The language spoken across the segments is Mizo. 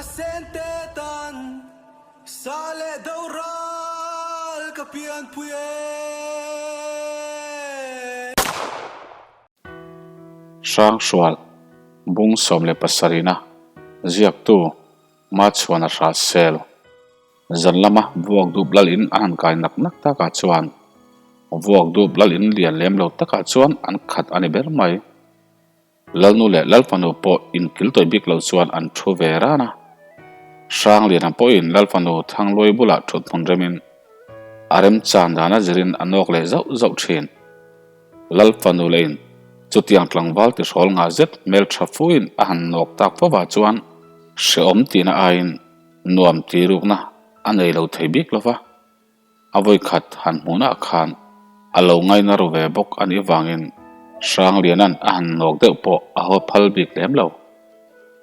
sente tan sa leh do ral ka pianpui e. Hrangsual, Bung 17-na, Ziaktu, Machhuana Hrahsel. Zan lama vuak dup lal in an han kai nak nak takah chuan vuak dup lal in lian lem lo takah chuan an khat a ni ber mai. Lalnu leh Lalfanu pawh inkil tawih bik lo chuan an thu ve ran a. Hrangliana pawhin Lalfanu Thangluai bulah thut hmun remin a remchan dana zirin a nawk leh zauh zauh thin. Lalfanu lehin chutiang tlangval tihrawl ngah zet hmeltha fuin a han nawk tak fovah chuan hrehawm tihna aiin Nuam ti rukna a nei lo thei bik lo va, a vawikhat han hmuhnah khan a lo ngaina ru ve bawk a nih vangin Hrangliana'n a han nawk deuh pawh a haw phal bik lem lo.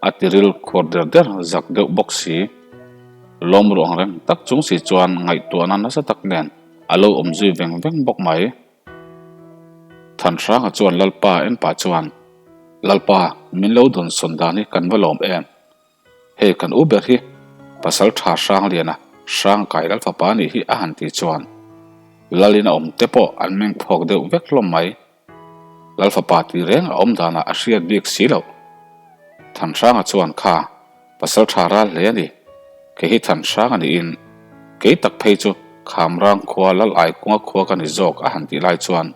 A tiril khuar der der zak deuh bawk si. Lawm ruh ang reng tak chung si chuan ngaihtuahna nasa tak nen a lo awm zui veng veng bawk mai. Thanhranga chuan Lalpa en pah chuan, Lalpa, min lo dawnsawn dan hi kan va lawm em? Hei kan u ber hi pasal tha Hrangliana Hrangkai lal fapa anih hi a han tih chuan Lalin a awm te pawh an meng phawk deuh vek hlawm mai. Lal fapa tih reng a awm danah a hriat bik si loh. Thanhranga chuan kha pasal tha ral hle a ni. Kei hi Thanhrang a niin kei tak phei chu Khamrang khua Lal Aikunga khua ka ni zawk a han tih lai chuan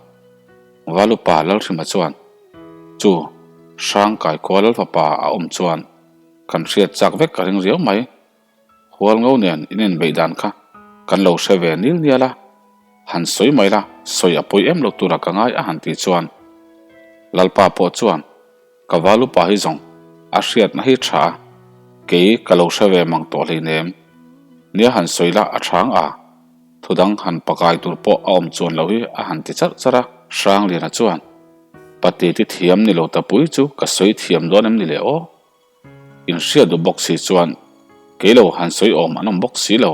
Valupa Lalhrima chuan Chu, Hrangkai khua Lalfapa a awm chuan kan hriat chak vek ka ring riau mai. Hualngo nen in inbeih dan kha kan lo hre ve nil nial a, han sawi mai la, sawi a pawi em lo tura ka ngai a han tih chuan Lalpa pawh chuan ka valupa hi zawng a hriatna hi tha a, kei ka lo hre ve mang tawh hleinem. Nia han sawi la a chhang a. Thudang han pakai tur pawh a awm chuan lo hi a han ti charh charh a. Hrangliana chuan, Pati ti thiam ni lo ta pui chu ka sawi thiam dawn em ni le aw? In hriat duh bawk si chuan kei lo han sawi awm an awm bawk si lo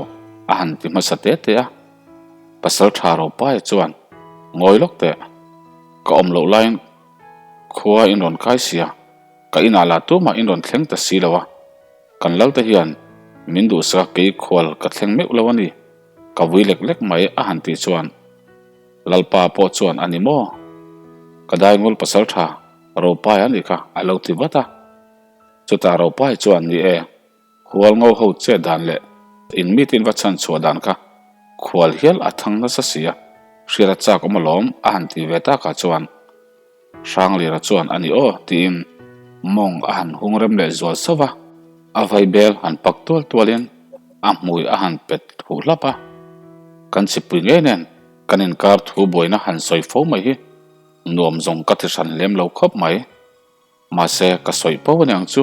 a han ti hmasa te te a. Pasal tha Ropaia chuan, Ngawi lawk teh, ka awm loh laiin khua in rawn kai sia, ka inah lah tumah in rawn thleng ta si lo a. Kan lal te hian min duhsak a kei khual ka thleng meuh lo a ni, ka vui lek lek mai a han tih chuan Lalpa pawh chuan a ni maw? Ka daingul pasal tha Ropai a nih kha a lo ti vat a. Chutah Ropai chuan ni e, hual ngo ho chet dan leh in mitin va chhan chhuah dan kha khual hial a thang nasa si a, hriat a chak awm alawm a han ti ve takah chuan Hranglira chuan a ni aw tiin mawng a han hung rem leh zual sauh va, a vaibel han pak tual tualin a hmui a han pet huh hlap a. Kan chipui ngei nen kan inkar thu buaina han sawi fo mai hi nuam zawng ka ti hran lem lo khawp mai. Mahse ka sawi po aniang chu.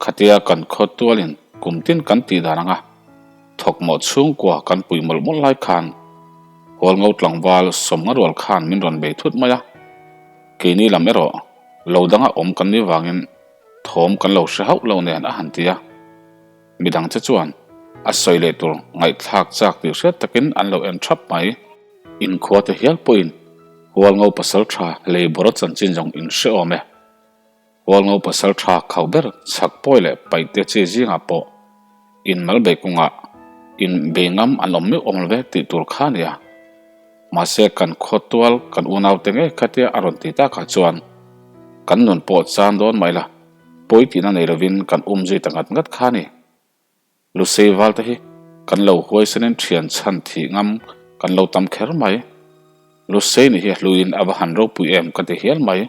Khatia kan khaw tualin kum tin kan tih dan anga thawkmawh chhungkua kan pui mawlh mawlh lai khan Hualngo tlangval Sawmnga rual khan min rawn bei thut mai a. Keini lam erawh lo danga awm kan nih vangin thawm kan lo hre hauh lo nen a han ti a. Midang che chuan a sawi leh tur ngaihthlak chak tih hriat takin an lo en thap mai. Inkhua te hial pawhin Hualngo pasal tha lei bawra chanchin zawng in hre awm e. Hualngo pasal tha khauh ber chhak pawi leh paih te chi zingah pawh in mal bei kawngah in bei ngam an awm meuh awm lo ve tih tur kha a nia. Mahse kan khaw tual kan unau te ngei khatia a rawn ti takah chuan kan nun pawh chan dawn mai la pawi tihna nei lovin kan um zui ta ngat ngat kha a ni. Lusei val te hi kan lo huaisanin thian chhan thih ngam kan lo tam kher mai. Lusei nih hi a hluin a va han ropui em ka ti hial mai.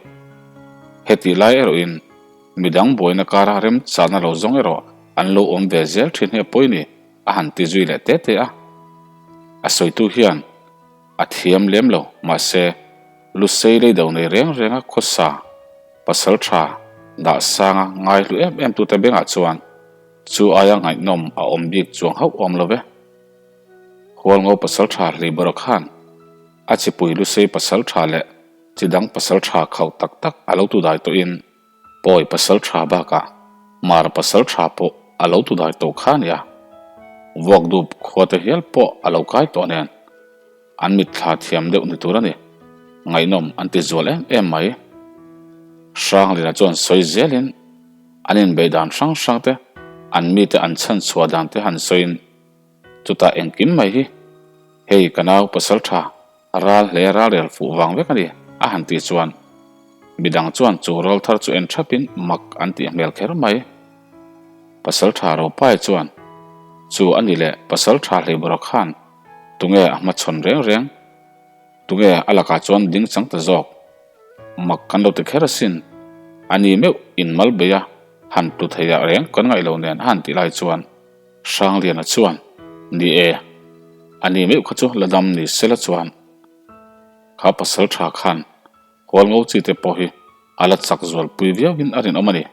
Hetih lai erawhin midang buaina kara remchahna lo zawng erawh an lo awm ve zel thin hi a pawi ni a han ti zui leh te te a. A sawitu hian a thiam lem lo mahse Lusei lei do nei reng renga khawsa pasal tha dah sanga ngai hlu em em tute bengah chuan Chu aia ngaihnawm a awm bik chuang hauh awm lo ve. Hualngo pasal tha Hlibawra khan a chipui Lusei pasal tha leh chi dang pasal tha khauh tak tak a lo tu dai tawhin Pawi pasal tha bakah Mara pasal tha pawh a lo tu dai tawh kha a nia. Vuakdup khua te hial pawh a lo kai tawh nen an mitthla thiam deuh ni tur a ni. Ngaihnawm an ti zual em em mai. Hranglina chuan sawi zelin. An inbeih dan hrang hrang te, An mite an chhan chhuah dan te han sawiin chutah engkim mai hi hei ka nau pasaltha ral hle ral rel fuh vang vek a ni a han tih chuan midang chuan chu ral thar chu en thapin mak an tih hmel kher mai. Pasaltha Ropai chuan chu a ni leh pasaltha Hleibawra khan tunge a hmachhawn reng reng? Tunge a lakah chuan ding chang ta zawk? Mak kan lo ti kher asin. A ni meuh in mal bei a, han tlu thei ah reng kan ngaih lo nen a han tih lai chuan Hrangliana chuan, Ni e, a ni meuh kha chu la dam ni sela chuan kha pasal tha khan Hual ngo chi te pawh hi a la chak zual pui viau in a rinawm a ni.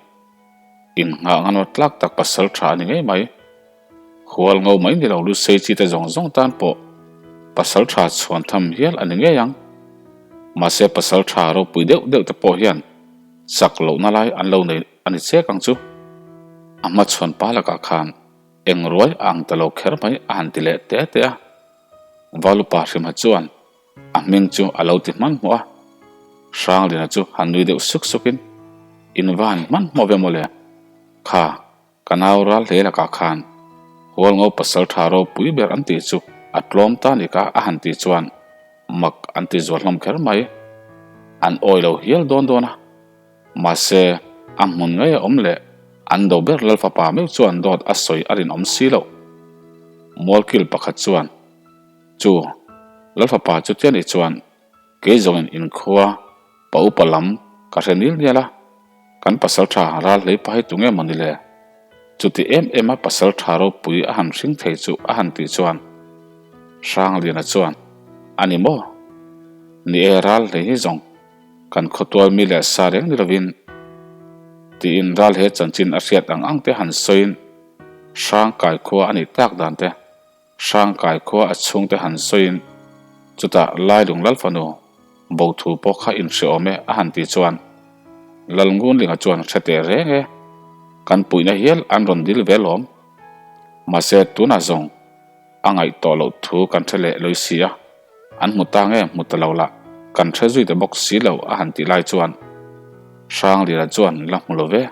In nghah ngan tlak tak pasal tha a ni ngei mai. Hual ngo mai ni lo lusei chi te zawng zawng tan pawh pasal tha chhuan tham hial a ni ngei ang. Mahse pasal tha ropui deuh deuh te pawh hian chak lohna lai an lo nei a ni chek ang chu. A hmachhawn pa lakah khan eng ruai a ang ta lo kher mai a han ti leh te te a. Valupa Hrimha chuan A hming chu a lo ti hmanhmawh a, Hranglina chu han nui deuh suk sukin, In va han hmanhmawh ve mawle, kha ka nau ral hle lakah khan Hualngo pasal tha ropui ber an tih chu a tlawm ta ni ka a han tih chuan mak an ti zual hlawm kher mai. An awi lo hial dawn dawn a, mahse a hmun ngei a awm leh an do ber Lalfapa meuh chuan dawt a sawi a rinawm si loh. Mualkil pakhat chuan. Chu, Lalfapa chu tia nih chuan kei zawngin inkhua pa upa lam ka hre nil nial a, kan pasal tha ral hlei pa hi tunge maw ni le? Chuti em em a pasal tha ropui a han hring thei chu a han tih chuan Hrangliana chuan, A ni maw? Ni e ral hlei hi zawng kan khawtual mi leh sa reng ni lovin tiin ral he chanchin a hriat ang ang te han sawiin Hrangkai khua a nih tak dan te Hrangkai khua a chhungte han sawiin chutah Lailung Lalfanu bo thu pawh kha inhre awm e a han tih chuan Lalngunlinga chuan hre teh reng e, kan puihna hial an rawn dil ve lawm. Mahse tunah zawng a ngaih tawh loh thu kan hre leh lawi si a, an hmu ta nge hmu ta lo lah kan hre zui ta bawk si lo a han tih lai chuan Hranglira chuan la hmu lo ve.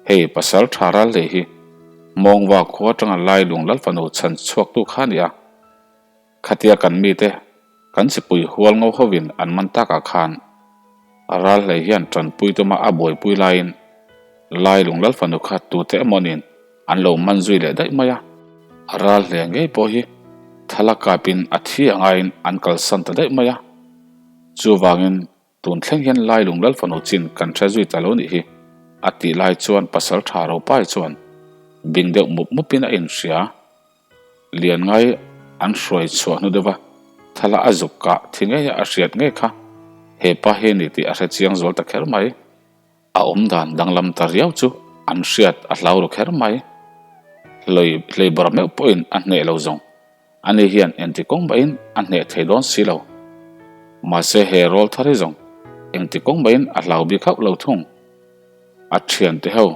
Hei pasal tha ral leh hi Mawngva khua atanga Lailung Lalfanu chhan chhuaktu kha a ni a. Khatia kan mite kan chipui hual ngo hovin an man takah khan ral hlei hian tanpui tuma a buaipui laiin Lailung Lalfanu kha tute emaw nin an lo man zui leh daih mai a. Ral hle ngei pawh hi thala kapin a thi angaiin an kalsan ta daih mai a. Chuvangin Tun thleng hian Lailung Lalfanu chin kan hre zui ta lo nih hi, a tih lai chuan pasal tha Ropai chuan bing deuh mup mupin a inhria. Lian ngai an hruai chhuah hnu deuh a, thala a zuk kah thi ngei a a hriat ngei kha he pa hi a ni tih a hre chiang zual ta kher mai. A awmdan danglam ta riau chu an hriat a hlau ru kher mai. Hlei hleibawr meuh pawhin a hneh lo zawng. Ani hian engti kawng mahin a hneh thei dawn si lo. Mahse he rawl thar hi zawng engti kawng mahin a hlau bik hauh lo thung. A thiante ho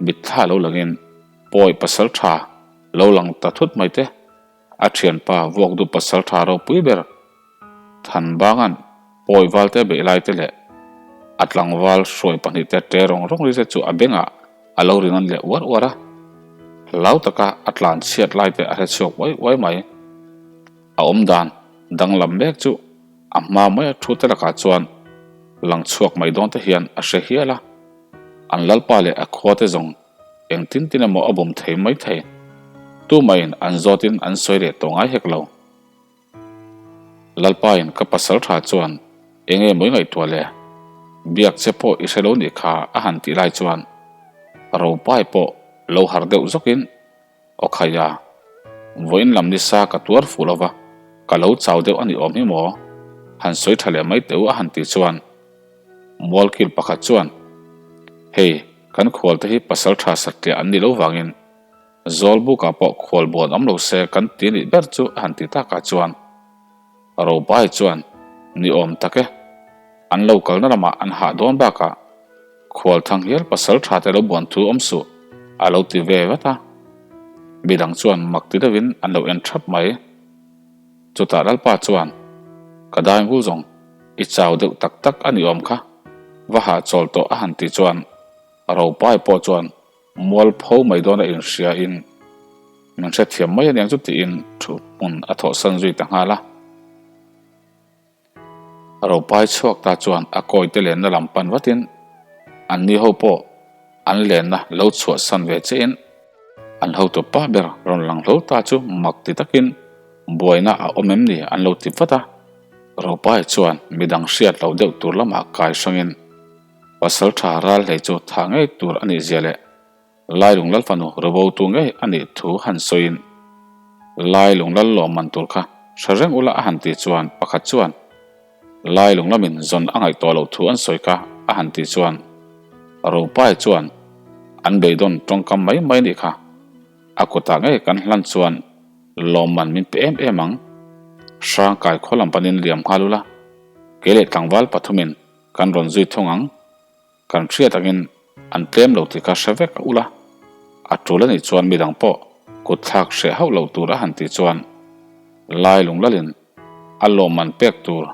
mitthla lo langin pawi pasal tha lo lang ta thut mai te, a thianpa vuakdu pasal tha ropui ber Thanbanga'n pawi valte beih lai te leh a tlangval hruai pahnihte ṭe rawng rawng ri te chu a bengah a lo ri nawn leh uar uar a, hlau taka a tlan chhiat lai te a hre chhuak uai uai mai. A awm dan danglam mek chu a hma mai a thu te lakah chuan lang chhuak mai dawn te hian a hre hial a, an lalpa leh a khua te zawng engtin tin emaw a bum thei mai thei. Tumahin an zawtin an sawi leh tawh ngai hek lo. Lalpain ka pasal tha chuan eng nge mawi ngaihtuah le? Biak che pawh i hre lo nih kha a han tih lai chuan Ropai pawh lo har deuh zawkin Aw khaia, vawiin lam nisa ka tuar fuh lova, ka lo chau deuh a ni awm hi maw? Han sawi tha leh mai teh u a han tih chuan Mualkil pakhat chuan Hei, kan khualte hi pasal tha satliah an nih lo vangin Zawlbukah pawh khual buan awm lo se kan ti nih ber chu a han ti takah chuan Robai chuan ni awm tak e, an lo kalna lamah an hah dawn bakah khual thang hial pasal tha te lo buan thu awm suh a lo ti ve vat a. Midang chuan mak ti deuhin an lo en thap mai. Chutah Lalpa chuan ka dai ngul zawng i chau deuh tak tak a ni awm kha va hahchawl tawh a han tih chuan Robai pawh chuan. Mualpho mai dawna inhriain min hrethiam mai aniang chu tiin thu hmun a thawhsan zui ta nghal a. Ropai chhuak ta chuan a kawite lenna lam pan vatin anni ho pawh an lenna lo chhuahsan ve chiahin an hotu pa ber rawn lang hlawl ta chu mak ti takin buaina a awm em ni an lo ti vat a. Ropai chuan midang hriat loh deuh tur lamah kai hrangin Pasaltha ral hlei chu thah ngei tur a nih zia leh Lailung Lal fanu Robotu ngei a nih thu han sawiin Lailung Lal lawmman tur kha hre reng ula a han tih chuan pakhat chuan Lailung lamin zawn a ngaih tawh loh thu an sawi kha a han tih chuan Ropai chuan an beidawn tawngkam mai mai nih kha a kutah ngei kan hlan chuan lawmman min pe em em ang. Hrangkai khaw lam panin liam nghal ula kei leh tlangval pathumin Kan rawn zui thung ang. Kan hriat angin an tlem lo tih kha hre vek a ula. A tul a nih chuan midang pawh kut thlak hreh hauh lo tur a han tih chuan Lai lunglalin a lawmman pek tur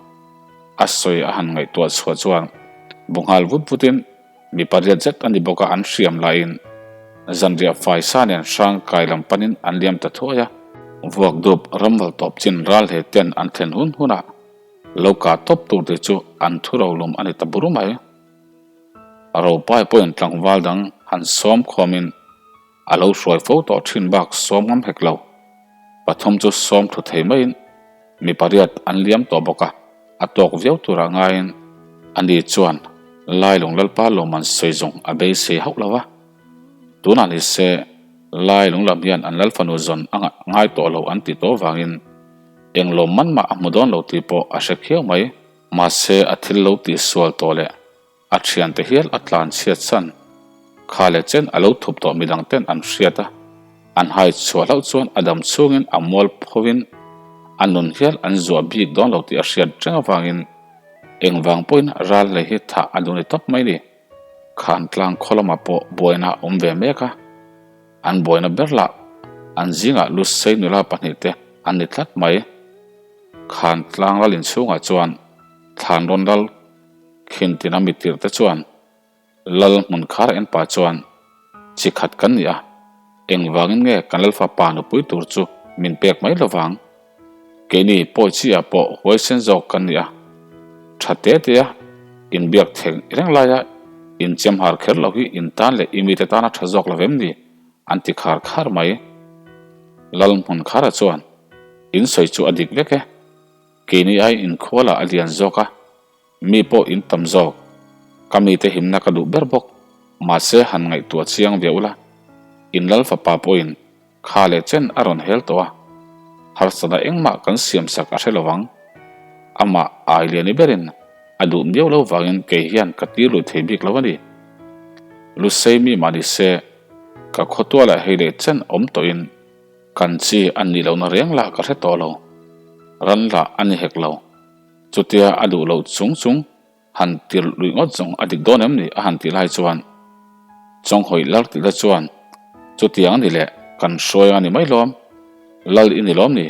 a sawi a han ngaihtuah chhuah chuan bu nghal vut vutin mi pariat zet a ni bawk a an hriam laiin zanriah fai sa nen hrang kai lam panin an liam ta thuai a. Vuak dup ramval tawp chin ral he ten an thlen hun hunah Lo kah tawp tur te chu an thu rolum a ni ta bur mai. A ropai pawhin tlangval dang han sawm khawmin a lo hruai fo tawh thin bak sawm ngam hek lo. Pathum chu sawm thu thei maiin mi pariat an liam tawh bawk a, a tawk viau turah ngaiin ani chuan Lailung Lalpa lawmman sawi zawng a beisei hauh lo va. Tunah ni se Lailung lam hian an Lal fanu zawn a ngai tawh lo an tih tawh vangin Eng lawmman mah a hmu dawn lo tih pawh a hre khiau mai. Mahse a thil lo tih sual tawh leh a thiante hial a tlan chhiat san. Kha leh chen a lo thup tawh midang ten an hriat a, an hai chhuah hlauh chuan a dam chhungin a mual phovin a nun hial an zuah bik dawn lo tih a hriat reng avangin engvang pawhin ral hlei hi thah a duh ni tawp mai ni. Khantlang khaw lamah pawh buaina a awm ve mek a. An buaina ber lah an zingah Lusei nula pahnihte an ni tlat mai. Khan tlang lal inchhungah chuan thlan rawn lal khin tina mi tirhte chuan lal hmun khar en pah chuan chi khat kan ni a, engvangin nge kan lalfa pa nupui tur chu min pek mai lovang? Keini pawi chi ah pawh huaisen zawk kan ni a, tha te te a inbiak theng reng laia inchem har kher loh hi in tan leh i mite tana tha zawk lo vem ni an ti khar khar mai. Lal hmun khara chuan in sawi chu a dik vek e, keini ai inkhualah a lian zawk a, Mi pawh in tam zawk. Ka mite himna ka duh ber bawk. Mahse han ngaihtuah chiang ve ula. In lal fapa pawhin kha leh chen a rawn hel tawh a. Harsatna engmah kan siamsak a hre lo ang. Amah ai liani berin a duh miau lo vangin kei hian ka tir lui thei bik lo a ni. Lusei mi mah ni se, ka khawtualah hei leh chen awm tawhin kan chi a nih lohna reng lah ka hre tawh lo. Ran lah a ni hek lo. Chutia a duh loh chung chung han tir luih ngawt zawng a dik dawn em ni a han tih lai chuan Chawnghawi lal tihna chuan chutiang a ni leh kan hruai a ni mai lawm, lal i ni lawm ni,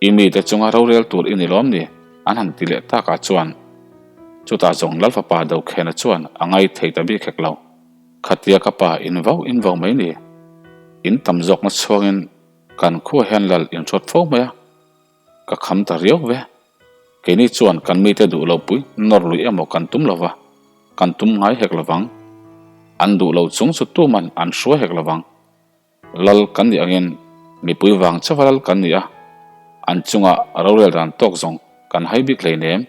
i mite chunga rorel tur i ni lawm ni an han ti leh takah chuan chutah zawng lal fapa Dokhena chuan a ngai thei ta bik hek lo. Khatia ka pa in vau in vau mai ni, in tam zawkna chhuangin kan khua hian lal in hrawt fo mai a. Ka kham ta riau ve. Keini chuan kan mite duh lo pui nawr lui emaw kan tum lo va, kan tum ngai hek lovang. An duh lo chung chu tuman an hruai hek lovang. Lal kan nih angin mipui vang chauha lal kan ni a, an chunga rorel dan tawk zawng kan hai bik hleinem.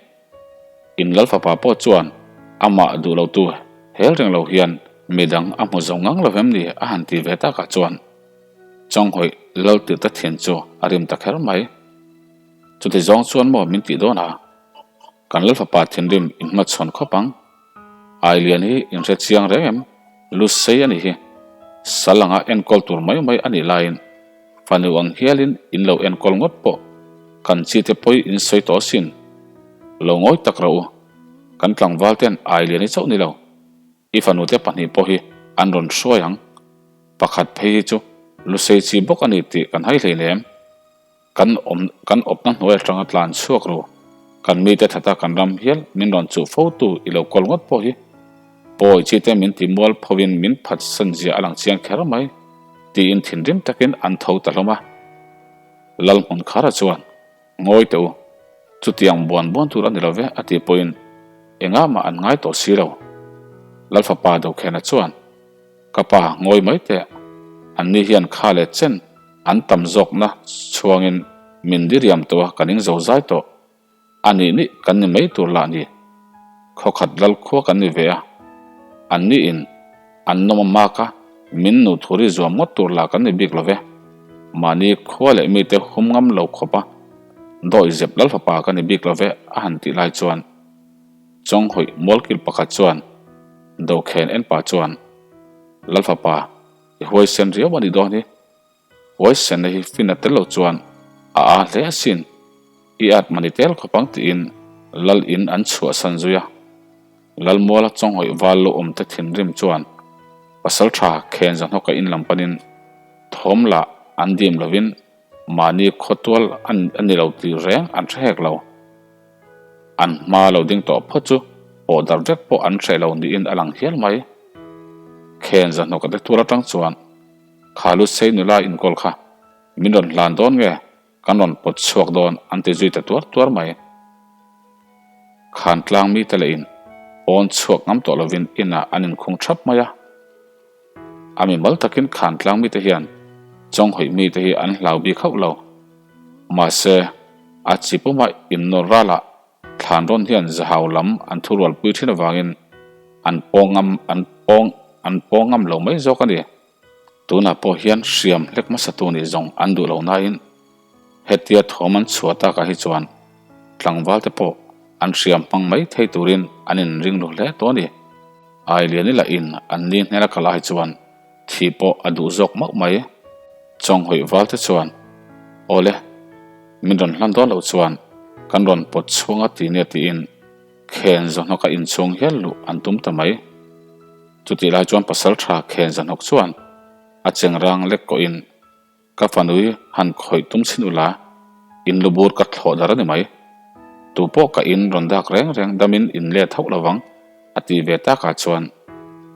In lal fapa pawh chuan amah duh lo tu hel reng lo hian midang a hmu zo ngang lo em ni a han ti ve takah chuan Chawnghawi lal tirh ta thian chu a rim ta kher mai. Chuti zawng chuan maw min tih dawn a? Kan lal fapa thinrim in hmachhawn khawp ang. Ailian hi in hre chiang reng em? Lu sei a nih hi. Sal anga enkawl tur mai mai a nih laiin fanu ang hialin in lo enkawl ngawt pawh kan chi te pawi in sawi tawh asin. Lo ngawi tak rawh u. Kan tlangval ten Ailian hi chauh ni lo. I fanute pahnih pawh hi an rawn hruai ang. Pakhat phei hi chu Lusei chi bawk a ni tih kan hai hleinem. Kan awm kan awpna hnuai atanga tlan chhuak ru. Kan mite thata kan ram hial min rawn chuh fo tu i lo kawl ngawt pawh hi. Pawi chi te min ti mual pho in min phatsan zia a lang chiang kher mai, tiin thinrim takin an tho ta hlawm a. Lalhmunkhara chuan, Ngawi teh u, chutiang buan buan tur a ni lo ve a tih pawhin engah mah an ngai tawh si lo. Lalfapa Dokhena chuan, Ka pa, ngawi mai teh, anni hian kha leh chen an tam zawkna chhuangin min diriam tawh a, ka ning zo zai tawh. A nih nih kan ni mai tur lah ni. Khawkhat lal khua kan ni ve a, an ni in an nawm a mak a, min nu thuri zuam ngawt tur lah kan ni bik lo ve. Mahni khua leh mite hum ngam lo khawp a, dawi zep lal fapa ka ni bik lo ve a han tih lai chuan Chawnghawih mualkil pakhat chuan Dokhen en pa chuan Lal fapa i huaisen riau a ni dawn hi. Huaisenna hi fin a tel lo chuan a aa hle asin, i at mani tel khawp ang tiin Lal in an chhuahsan zui a. Lalmuala chawnghawih val lo awm te thinrim chuan Pasaltha Khenzahnawka in lam panin thawm lah an dim lovin mahni khawtual a ni lo tih reng an hre hek lo. An hma lo ding tawh phawt chu pawh dar vek pawh an hreh lo niin a lang hial mai. Khenzahnawka te tual atang chuan Kha Lusei nula inkawl kha min rawn hlan dawn nge kan rawn pawt chhuak dawn an ti zui ta tuar tuar mai. Khan tlang mite leh in pawn chhuak ngam tawh lovin inah an inkhung thap mai a. A mimal takin khan tlang mite hian chawnghawih mite hi an hlau bik hauh lo. Mahse, a chi puma innawr ralah Thlan rawn hian zahau lam an thurualpui thin avangin an pawng ngam an pawng an pawng ngam lo mai zawk a ni. Tunah pawh hian hriam hlek hmasatu nih zawng an duh lo nain hetia thawm an chhuah takah hi chuan tlangval te pawh an hriam hmang mai thei turin an inring lu hle tawh a ni. Ailiani lahin an ni hnena kal ai chuan Thi pawh a duh zawk mauh mai. Chawnghawih val te chuan, Awle, min rawn hlan dawn loh chuan kan rawn pawt chhung a ti nia tiin Khen Zahnawka inchhung hial luh an tum ta mai. Chutih lai chuan Pasaltha Khen Zahnawk chuan a chengrang lek kawhin, Ka fanui han khawih tum chhin ula, in lu bur ka thlawh dar a ni mai. Tu pawh ka in rawn dak reng reng damin in let hauh lo vang, a ti ve takah chuan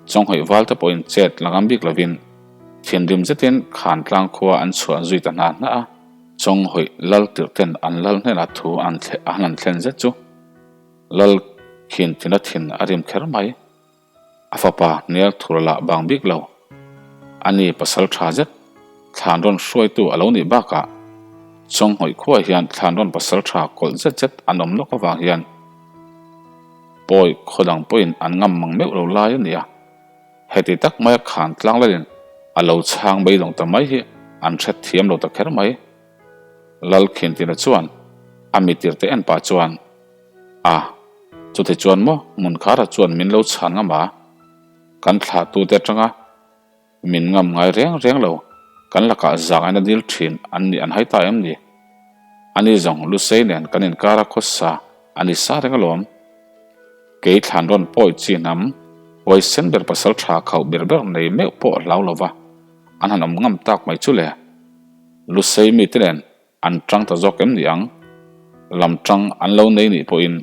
Chawnghawih val te pawhin chet la ngam bik lovin thinrim zetin Khantlang khua an chhuah zui ta hna hna a. Chawnghawih lal tirh ten an lal hnenah thu an han thlen zet chu lal khin tina thin a rim kher mai. A fapa hnial thur lah bang bik lo. A ni pasal tha zet thlan rawn hruaitu a lo nih bakah Chawnghawih khuaah hian thlan rawn pasal tha kawlh zet zet an awm lawk avang hian pawi khaw dang pawhin an ngam mang meuh lo lai a ni a. Heti tak maia khan tlang lalin a lo chhang beidawng ta mai hi an hret thiam lo ta kher mai. Lalkhintina chuan a mitirte en pah chuan A, chutih chuan maw Hmunkhara chuan min lo chhan ngam a, kan thlahtute atanga min ngam ngai reng reng lo, kan lakah zangaina dil thin an nih an hai ta em ni? Ani zawng Lusei nen kan inkara khawsa a ni sa reng alawm. Kei thlan rawn pawi chi hnam, huaisen ber pasal tha khauh ber ber nei meuh pawh hlau lova an han awm ngam tak mai chu le. Lusei mite nen An tang ta zawk em ni ang? Lam tang an lo nei nih pawhin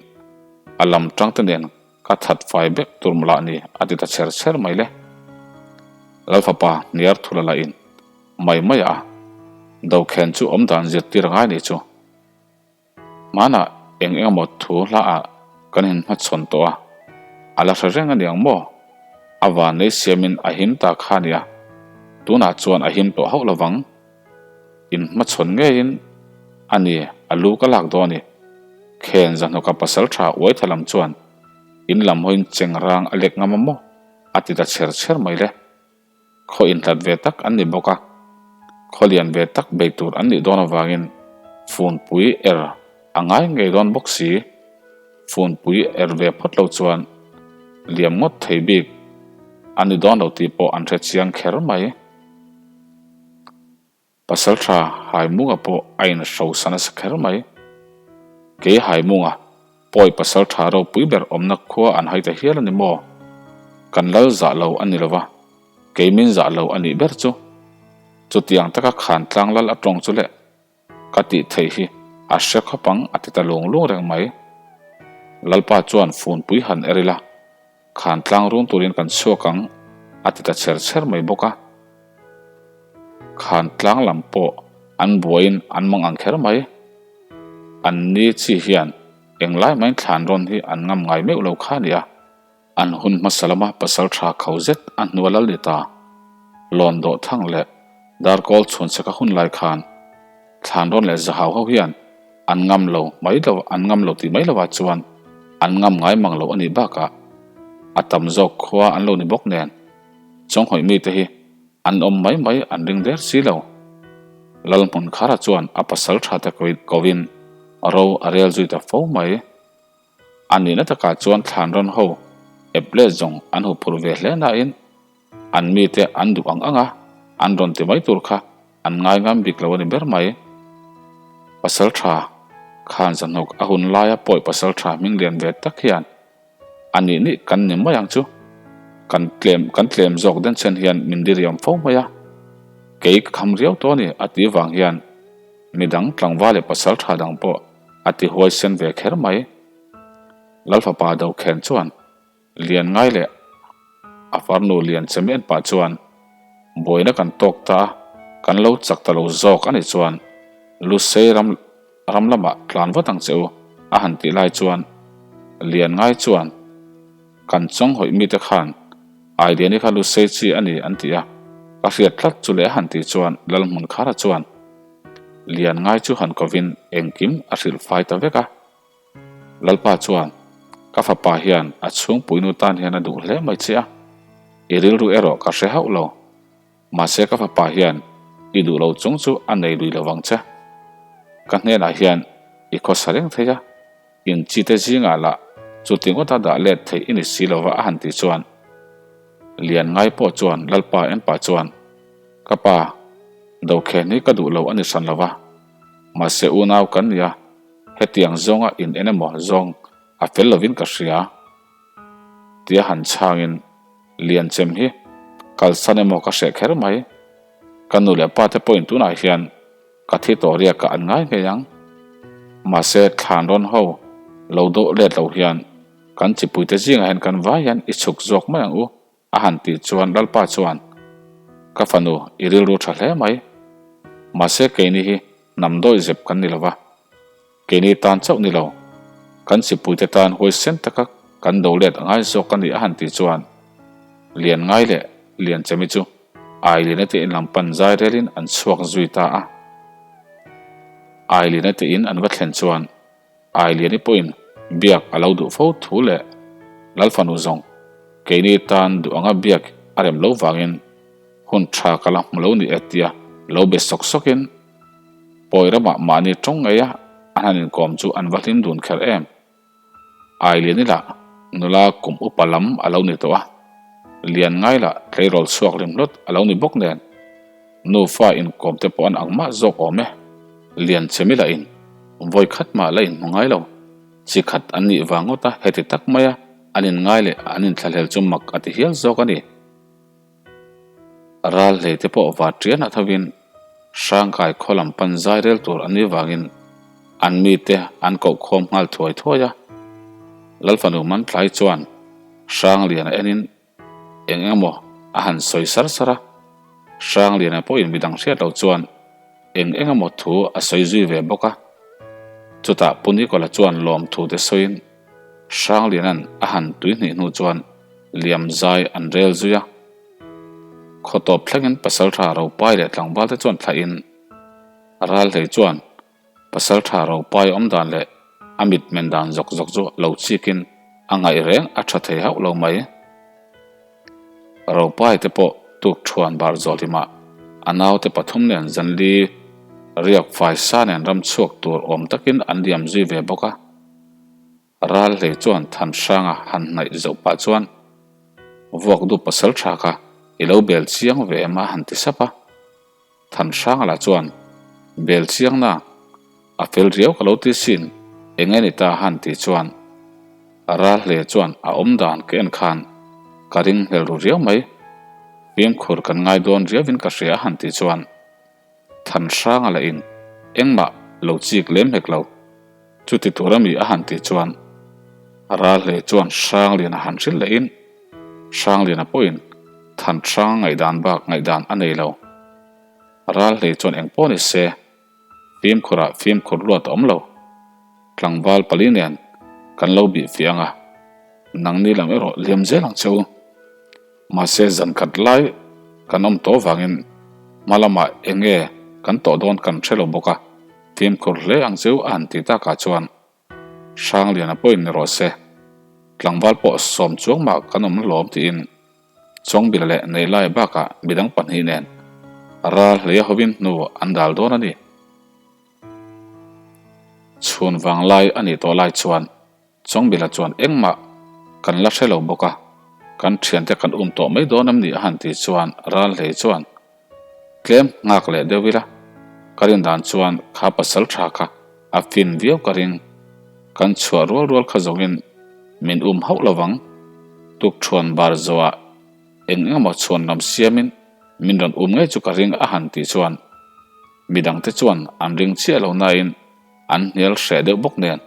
a lam tang te nen ka that fai vek tur maw lah ni a ti ta chher chher mai le. Lalfapa hniar thul a la in mai mai a, Dokhen chu awm dan zirtir a ngai nih chu. Hmanah eng eng emaw thu hla ah kan inhmachhawn tawh a, a la hre reng a niang maw? A vannei siamin a him ta kha nia, tunah chuan a him tawh hauh lovang. Inhmachhawn ngeiin a ni, a lu ka lak dawn a ni. Khen Zahnawka pasal tha uaitha lam chuan in lam hawiin chengrang a lek ngam a maw? a ti ta chher chher mai le. Khaw inhlat ve tak an ni bawk a, khaw lian ve tak bei tur an nih dawn avangin funpui er a ngai ngei dawn bawk si. Funpui er ve phawt lo chuan liam ngawt thei bik a ni dawn lo tih pawh an hre chiang kher mai. Pasalṭha Haimunga pawh a inhrosa nasa kher mai. Kei Haimunga, pawi pasalṭha ropui ber awmna khua an hai ta hial a ni maw? Kan lal zah lo a ni lo va, kei min zah lo a nih ber chu. Chutiang taka khan tlang lal a tawng chu le, ka tih theih hi a hre khawp ang a ti ta lung lung reng mai. Lalpa chuan funpui han er ila. Khan tlang run turin kan chhuak ang a ti ta chher chher mai bawk a. Khan tlang lam pawh an buaiin an mang ang kher mai. An ni chi hian englai maiin thlan rawn hi an ngam ngai meuh lo kha nia. An hun hmasa lama pasal tha kho zet a hnua lal ni ta. Lawn dawh thang leh darkawl chhunchhaka hun lai khan thlan rawn leh zahau ho hian an ngam lo mai lo an ngam lo tih mai lovah chuan an ngam ngai mang lo a nih bakah a tam zawk khua an lo ni bawk nen chawnghawih mite hi an awm mai mai an ring der si lo. Lalhmunkhara chuan a pasal tha te kovin ro a rel zui ta fo mai. A nihna takah chuan thlan rawn ho ep let zawng an huphurh ve hle nain an mite an duh ang ang a, an rawn ti mai tur kha an ngai ngam bik lo a ni ber mai. Pasal tha khan zahnawk a hun laia pawi pasal tha hming lian ve tak hian a nih nih kan ni mai ang chu. Kan tlem kan tlem zawk den chen hian min diriam fo mai a, kei ka kham riau tawh a ni a tih vang hian midang tlangval leh pasal tha dang pawh a ti huaisen ve kher mai. Lalfapa Dokhen chuan Lian ngai leh a farnu Lian che mian pah chuan buaina kan tawk ta a, kan lo chak ta lo zawk a nih chuan Lusei ram ram lamah tlan vat ang che u a han tih lai chuan Lian ngai chuan kan chawnghawih mite khan Ailiani kha Lusei chi a ni an ti a, ka hriat tlat chu leh a han tih chuan Lalhmunkhara chuan Lian ngai chu han kovin engkim a hrilh fai ta vek a. Lalpa chuan, Ka fapa hian a chhungpuinu tan hian a duh hle mai che a, i rilru erawh ka hre hauh lo. Mahse ka fapa hian i duh lo chung chu a nei lui lovang che. Ka hnenah hian i khawsa reng thei a, in chite zingah lah chuti ngawta dah let theih i ni si lova a han tih chuan Lian ngai pawh chuan Lalpa en pah chuan, Ka pa, Dokhen hi ka duh lo a ni hran lova, mahse unau kan ni a, Hetiang zawnga in en emaw zawng a fel lovin ka hria tia han chhangin Lianchem hi kalsan emaw ka hreh kher mai. Ka nu leh pa te pawhin tunah hian ka thi tawh riakah an ngai ngei ang. Mahse thlan rawn ho lo dawh let lo hian kan chipuite zingah hian kan vai hian i chhuk zawk mai ang u. A han tih chuan Lalpa chuan, Ka fanu, i rilru tha hle mai. Mahse keini hi hnam dawi zep kan ni lova, keini tan chauh ni lo, kan chipuite tan huaisen taka kan do let a ngai zawk a ni a han tih chuan Lian ngai leh Lian Chemi chu Ailina te in lam pan zai relin an chhuak zui ta a. Ailina te in an va thlen chuan Ailiani pawhin biak a lo duh fo thu leh Lalfanu zawng keini tan duh anga biak a rem lo vangin hun tha ka la hmu lo ni e tia lo be sawk sawkin pawi ramah mahni tawng ngeia an han inkawm chu an va hlim dun kher em. Ailiani lah nula kum upa lam a lo ni tawh a, lian ngai lah tleirawl chhuak rimhlawt a lo ni bawk nen. Nufa inkawm te pawh an ang mah zawk awm e. Lian che mi lah in vawi khat mah la inhmu ngai lo. Chi khat an nih vang ngawt a heti tak mai a an in ngai leh an inthlahlel chu mak a ti hial zawk a ni. Ral hlei te pawh va tian a thovin Hrangkai khaw lam pan zai rel tur an nih vangin an mite an koh khawm nghal thuai thuai a. Lalfanu Mantlai chuan Hrangliana enin Eng emaw a han sawi sar sar a, Hrangliana pawhin midang hriat loh chuan eng eng emaw thu a sawi zui ve bawk a. Chutah Pu Nikola chuan lawmthu te sawiin Hrangliana'n a han tui hnih hnu chuan liam zai an rel zui a. Khaw tawp thlengin Pasaltha Ropai leh tlangval te chuan thlahin Ralhlei chuan Pasal tha Ropai awm dan leh a mit men dan zawk zawk chu lo chikin a ngaih reng a tha thei hauh lo mai. Ropai te pawh tuk thuan bar zawh hlimah a naute pathum nen zanli riak fai sa nen ram chhuak tur awm takin an liam zui ve bawk a. Ral hlei chuan than hranga han hnaih zoh pah chuan vuak dup pasal tha kha i lo bel chiang ve em a han ti sap a. Than hranga lah chuan bel chiang na a fel riau ka lo ti sin eng nge ni ta han tih chuan ral hle chuan a awm dan ka en khan ka ring hlel ru riau mai fimkhur kan ngai dawn riauin ka hria a han tih chuan Than hranga lah in engmah lo chik lem hlek lo. Chuti tur ami a han tih chuan ral hle chuan hrang lian a han hrilh leh in. Hrangliana pawhin Thanhranga ngaihdan bak ngaihdan a nei lo. Ralhlei chuan eng pawh ni se, fimkhurah fimkhur luat a awm lo. Tlangval pali nen kan lo bih fiah ang a, nangni lam erawh liam zel ang che u. Mahse zan khat lai kan awm tawh vangin hma lamah eng nge kan tawh dawn kan hre lo bawk a, fimkhur hle ang che u a han ti takah chuan Hrangliana pawhin ni rawh se, tlangval pawh sawm chuang mah kan awm hlawm tiin Chawngbila leh Neilai bakah midang pahnih nen ral hleia hovin hnu an dal dawn a ni. Chhun vanglai a nih tawh lai chuan Chawngbila chuan engmah kan la hre lo bawk a, kan thiante kan um tawh mai dawn em ni a han tih chuan ral hlei chuan Tlem nghak leh deuh ila, ka rin dan chuan kha pasal tha kha a fin viau ka ring. Kan chhuah rual rual kha zawngin min um hauh lovang. Tukṭhuan bar zawhah eng engemaw chhuan lam siamin min rawn um ngei chu ka ring a han tih chuan midangte chuan an ring chiah lo nain an hnial hreh deuh bawk nen.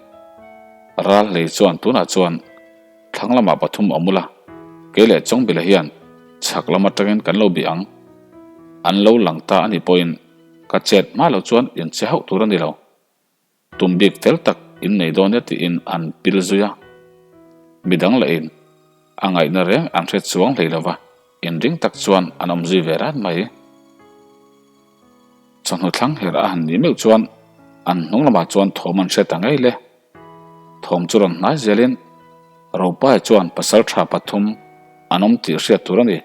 Ral hlei chuan tunah chuan Thlang lamah pathum awm ula, kei leh Chawngbila hian chhak lam atangin kan lo bih ang. An lo lang ta a nih pawhin ka chet hma loh chuan in che hauh tur a ni lo. Tum bik fel tak in nei dawn e tiin an pil zui a. Midang lahin a ngaihna reng an hre chuang hlei lova, inring tak chuan an awm zui ve rat mai. Chawhnu thlang her a han nih meuh chuan an hnung lamah chuan thawm an hre ta ngei le. Thawm chu rawn hnai zelin Ropaia chuan pasal tha pathum an awm tih hriat tur a ni.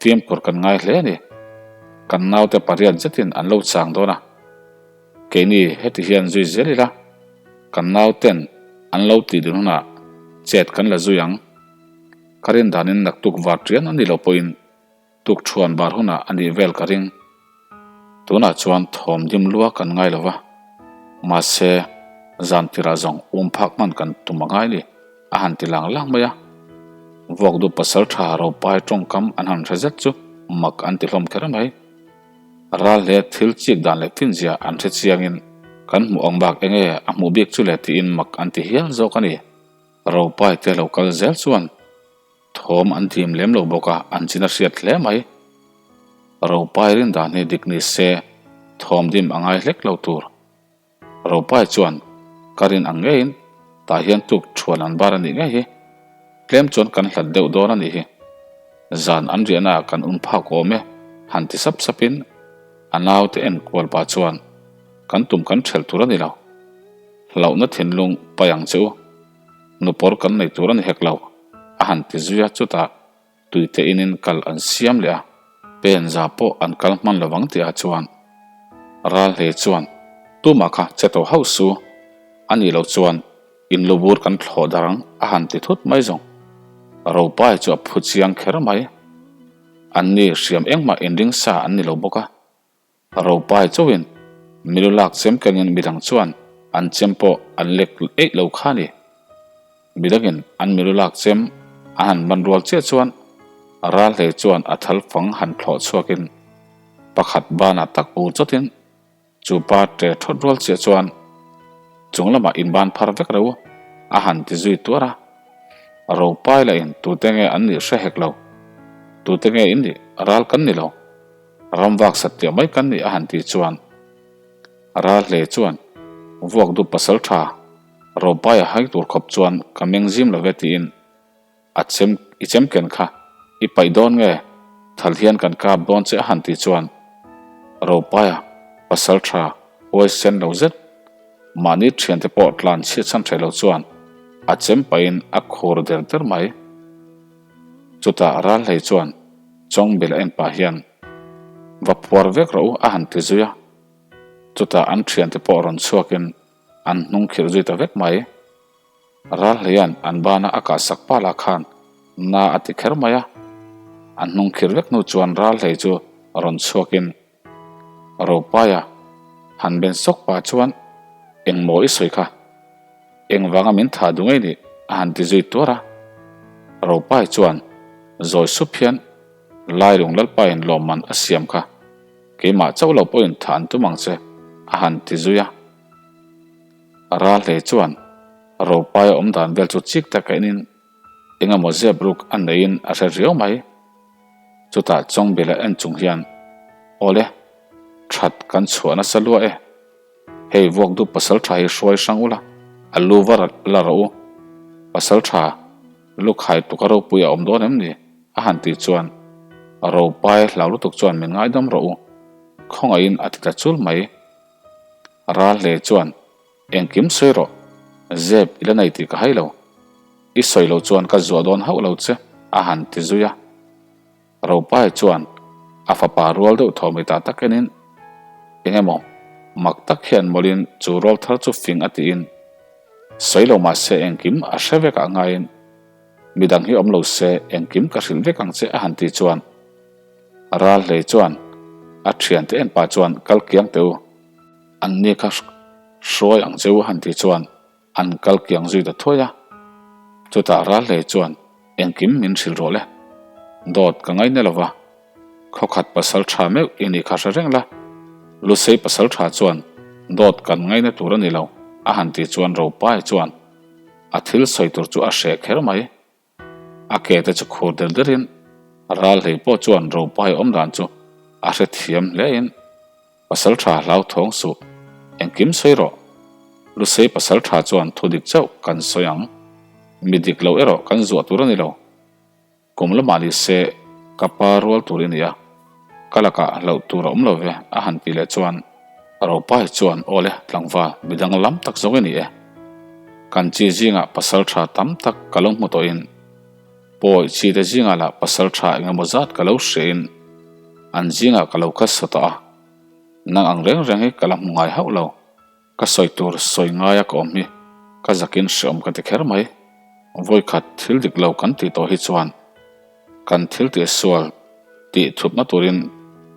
Fimkhur kan ngai hle a ni. Kan naute pariat zetin an lo chang dawn a. Keini heti hian zui zel ila, kan nauten an lo tih dun hunah chet kan la zui ang. Ka rin danin naktuk var ṭian a ni lo pawhin Tukṭhuan bar hunah a nih vel ka ring. Tunah chuan thawm dim lua kan ngai lo va, mahse zan tirah zawng um phak hman kan tum a ngai ni, a han ti lang lang mai a. Vuakdu pasal tha Ropai tawngkam an han hre zet chu mak an ti hlawm kher mai. Ral hle thil chik dan leh finzia an hre chiangin kan hmuh ang bak enge a hmuh bik chu le tiin mak an ti hial zawk a ni. Ropai te lo kal zel chuan Thawm an dim lem lo bawk a, an chin a hriat hle mai. Ropai rin dan hi dik ni se, thawm dim a ngai hlek lo tur. Ropai chuan ka rin ang ngeiin tah hian tuk thuan an bar a nih ngei hi. Tlem chuan kan hlat deuh dawn a nih hi. Zan an riahna ah kan um phak awm e, han ti sap sapin a naute enkual pa chuan kan tum kan ṭhelh tur a ni lo. Hlauhna thinlung pai ang che u. Nupawr kan nei tur a ni hek lo, a han ti zui a, chutah tuite inin kal an siam leh a, pen za pawh an kal hman lo vang tihah chuan Ralhlei chuan tumah kha che tawh hauh su, a nih loh chuan in lu bur kan thlawh dar ang a han ti thut mai zawng. Ropai chu a phu chiang kher mai. Anni hriam engmah inring sa an ni lo bawk a. Ropai chauhin milu lak chem kengin midang chuan an chem pawh an lek eih lo kha a ni. Midangin an milu lak chem an han man rual chiah chuan Ralhlei chuan a thal fang han thlawh chhuakin pakhat banah tak ur chawtin chu pa ṭe ṭhawt rual chiah chuan chung lamah inban phar vek reuh a han ti zui tuar a. Ropai lahin tute nge an nih hre hek lo. Tute nge in nih? Ral kan ni lo. Ram vak sat tiah mai kan nih a han tih chuan Ralhle chuan vuak dup pasal tha Ropai a hai tur khawp chuan ka meng zim lo ve tiin a chem i chem ken kha i paih dawn nge thal hian kan kap dawn che a han tih chuan Ropaia pasal tha huai sen lo zet mahni thiante pawh tlan chhiat chhan hreh lo chuan a chem pahin a khur der der mai. Chutah Ralhlei chuan Chawngbel a en pah hian, Va phuar vek rawh u a han ti zui a. Chutah an thiante pawh rawn chhuakin an hnung khirh zui ta vek mai. Ralhleia'n an bana a kah sak pa lah khan na a ti kher mai a. An hnung khirh vek hnu chuan Ralhlei chu rawn chhuakin Ropaia han ben sawk pah chuan Engmaw i sawi kha? Engvanga min thah duh ngei nih? a han ti zui tuar a. Ropai chuan zawi sup hian Lailung Lalpain lawmman a siam kha keimah chauh lo pawhin thah an tum ang che a han ti zui a. Ralhlei chuan Ropaia awm dan vel chu chik tak a enin. Engemaw zep ruk a neiin a hre riau mai. Chutah Chawngbila en chung hian, Awle, that kan chhuah nasa lua e. Hei vuak dup pasal tha hi hruai hrang ula, a lu va la rawh u. Pasal tha lukhai tuka ropui a awm dawn em ni? a han tih chuan Ropai hlau lutuk chuan min ngaidam rawh u. Khawngaihin a ti ta chul mai. Ral hle chuan Engkim sawi rawh, zep i la nei tih ka hai lo. I sawi loh chuan ka zuah dawn hauh lo che, a han ti zui a. Ropai chuan a fapa rual deuh thaw mai ta tak enin, Eng emaw, mak tak hian mawlhin chu rual thar chu fing a tiin, sawi lo mah se engkim a hre vek ah ngaiin, midang hi awm lo se engkim ka hrilh vek ang che a han ti chuan, Ral hlei chuan a thiante en pah chuan kal kiang teh u. An ni kha hruai ang che u han tih chuan an kal kiang zui ta thuai a. Chutah Ralhlei chuan engkim min hrilh rawh le. Dawt ka ngaina lo va, khawkhat pasal tha meuh i nih kha hre reng la. Lusei pasal tha chuan dawt kan ngaina tur a ni lo a han tih chuan Ropai chuan a thil sawi tur chu a hreh kher mai. A ke te chu khur der derin Ralhlei pawh chuan Ropai awm dan chu a hrethiam hlein Pasal tha hlau thawng suh, engkim sawi rawh. Lusei pasal tha chuan thu dik chauh kan sawi ang. Mi dik lo erawh kan zuah tur a ni lo. Kum lamah ni se ka pa rual tur i ni a, ka lakah hlauh tur a awm lo ve a han tih leh chuan Ropai chuan aw le tlangval midang lam tak zawng i ni e. Kan chi zingah pasal tha tam tak ka lo hmu tawhin Pawi chi te zingah lah pasal tha engemaw zat ka lo hriain an zingah ka lo khat sa tawh a, nang ang reng reng hi ka la hmu ngai hauh lo, ka sawi tur sawi ngaia ka awm hi ka zakin hreawm ka ti kher mai. Vawikhat thil dik lo kan tih tawh hi chuan kan thil tih sual tih thupna turin